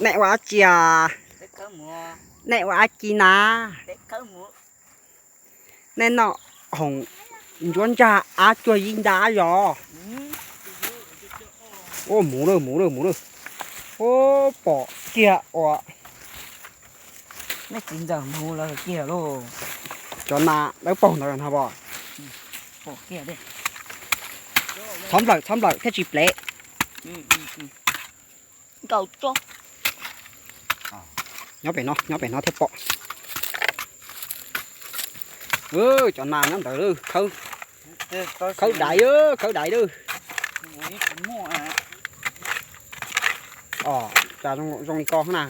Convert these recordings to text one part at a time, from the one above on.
Nej ua dab tsi a? Nej ua dab tsi na? Nej noj hoom ncuab ntsag av cuag yib ntab zos. Ua mus lawm, mus lawm, mus lawm. Ua pom kiag ua. Cov nas dawb paug ntawd no pom. Txhob nplawm, txhob nplawm thiaj tsis plev. Nyob pem no, nyob pem no thiaj pom. Cov nas nyob ntawd, khawb daiv, khawb daiv lawm. Cas zoo li ko na.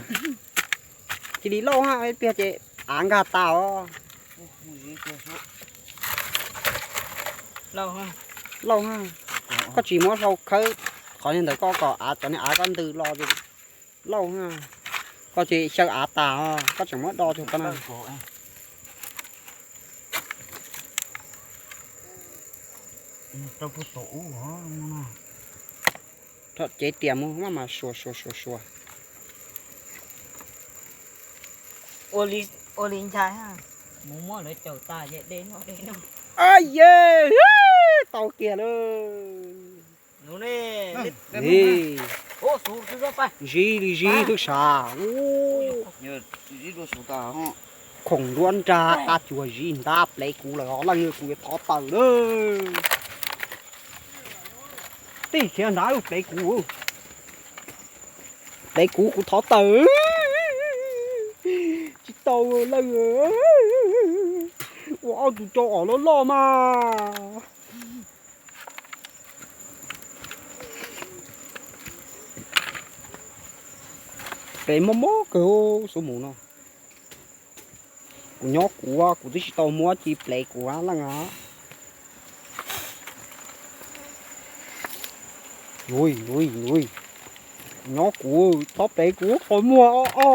Cia li lauj ha, ib pliag ces av nkag tas os. Lauj ha, koj tsis muab sau khawb qhov ntawd koj kom av, cov niag av koj ntws los lauj ha. Koj tsis xyaw av tas, koj tseem muab do tug tau na. Cev tias mus maj mam suas suas suas suas. Ua li ncaj, mus muab lawv caum tas ces de noj de noj. Ab ye, tau kiag lawm. Zis li zis hwb sav. Khoom nruab nrag av cuag zis ntab plev kuv lawm os leej, kuv yuav thov taws lawm. Tij khiav nrad lub plev kuv, plev kuv, kuv thov taws. Tsis tau leej, ua ob tug rau os loj loj mas. Plev mob mob kawg xub mus no. Kuv nyob kuv, kuv twb tsis tau muab ci plev kuv leej os. Kuv nyob kuv, txhob plev kuv qhov muag o o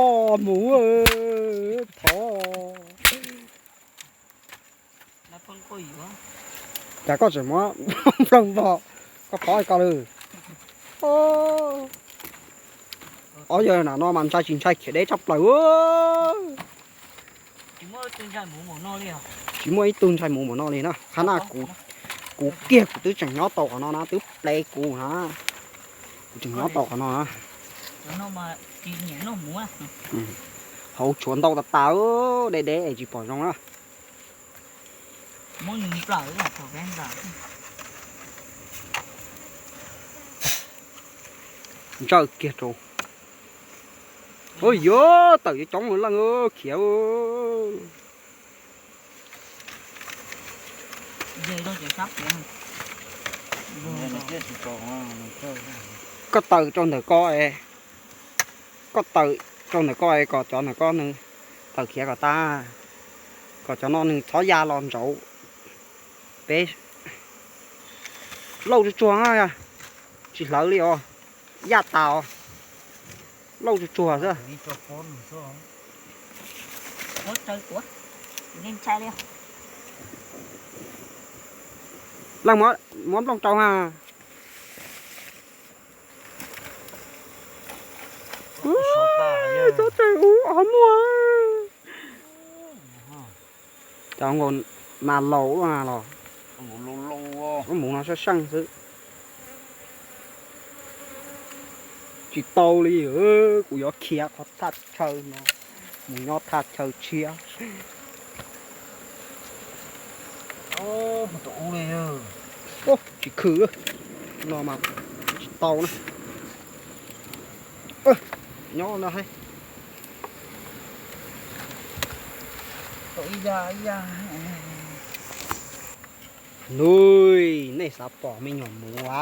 mus thov. Cas koj tseem muab nplooj vog, koj pov ko lawm. Ob yawg na no mas ntshai tsis ntshai khiav deb tshaj plaws. Tsis muaj ib tug ntshai mus mus no li na. Qhov na, kuv kiag kuv twb tseem nyob tau qhov no na, twb plev kuv na. Kuv tseem nyob tau qhov no na. Hauv tshuav ntau tas tas, deb deb es tsis pom zoo na. Ntsawj kiag rau. Ua yuav tawm coob coob leej khiav. Koj tawm rau ntawm ko, koj tawm rau ntawm ko es kom cov ntawm ko nws tawm khiav kom tas, kom cov no nws txhob ya los ntsauv peb. Lauj tsuag tsuag, tsis hlawv li os, yaj tas os. Lauj tsuag tsuag xwb. Leej muab nplooj rau ha. Tsob tes ub, av muag. Cov nkaus nas laus ua na los, ub mus no seej seej xwb. Tsis tau li, kuv yuav khiav qhov thaj chaw no mus nyob thaj chaw tshiab. Tsis khw, no mas tsis tau na. Nyob no hais. Nuj, nej xav pom me nyuam muv a,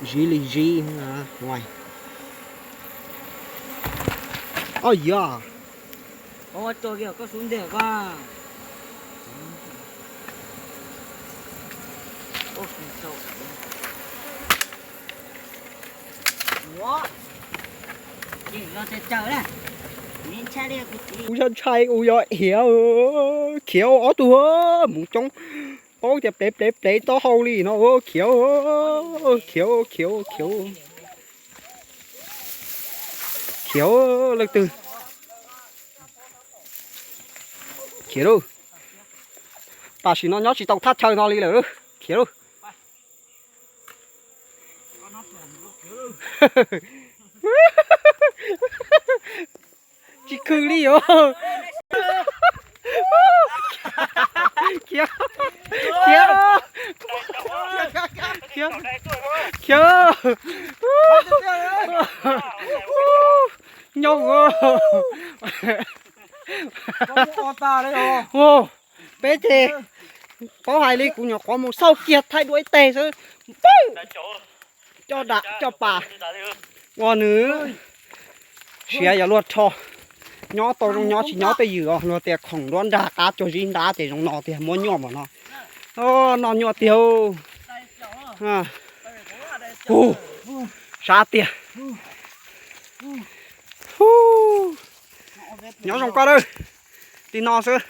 zib li zib. Ob yog. Kuv yog ntshai, kuv yog hiav, khiav ob tug mus coob, paub tias plev plev plev taub hau li no, khiav, khiav, khiav, khiav. Khiav leej twg. Khiav lauj. Tam sim no nyob tsis tau thaj chaw no li lawm. Khiav lauj. Tsis khw li os. Khiav, khiav, khiav, khiav. Nyob. Peb ces paub hais li, kuv nyuam qhuav mus xauj kiag thaij dua ib teg xwb, coj dam coj pas, ua nws siav yog luag rho. Nyob tau zoo nyob tsis nyob peb ywm os, luag tias khoom nruab nrag qab cuag zib ntab ces zoo no tiag, muab nyuaj npaum no. Noj nyuaj tiag. Sab tiag. Nyob zoo koj lawm. Li no xwb.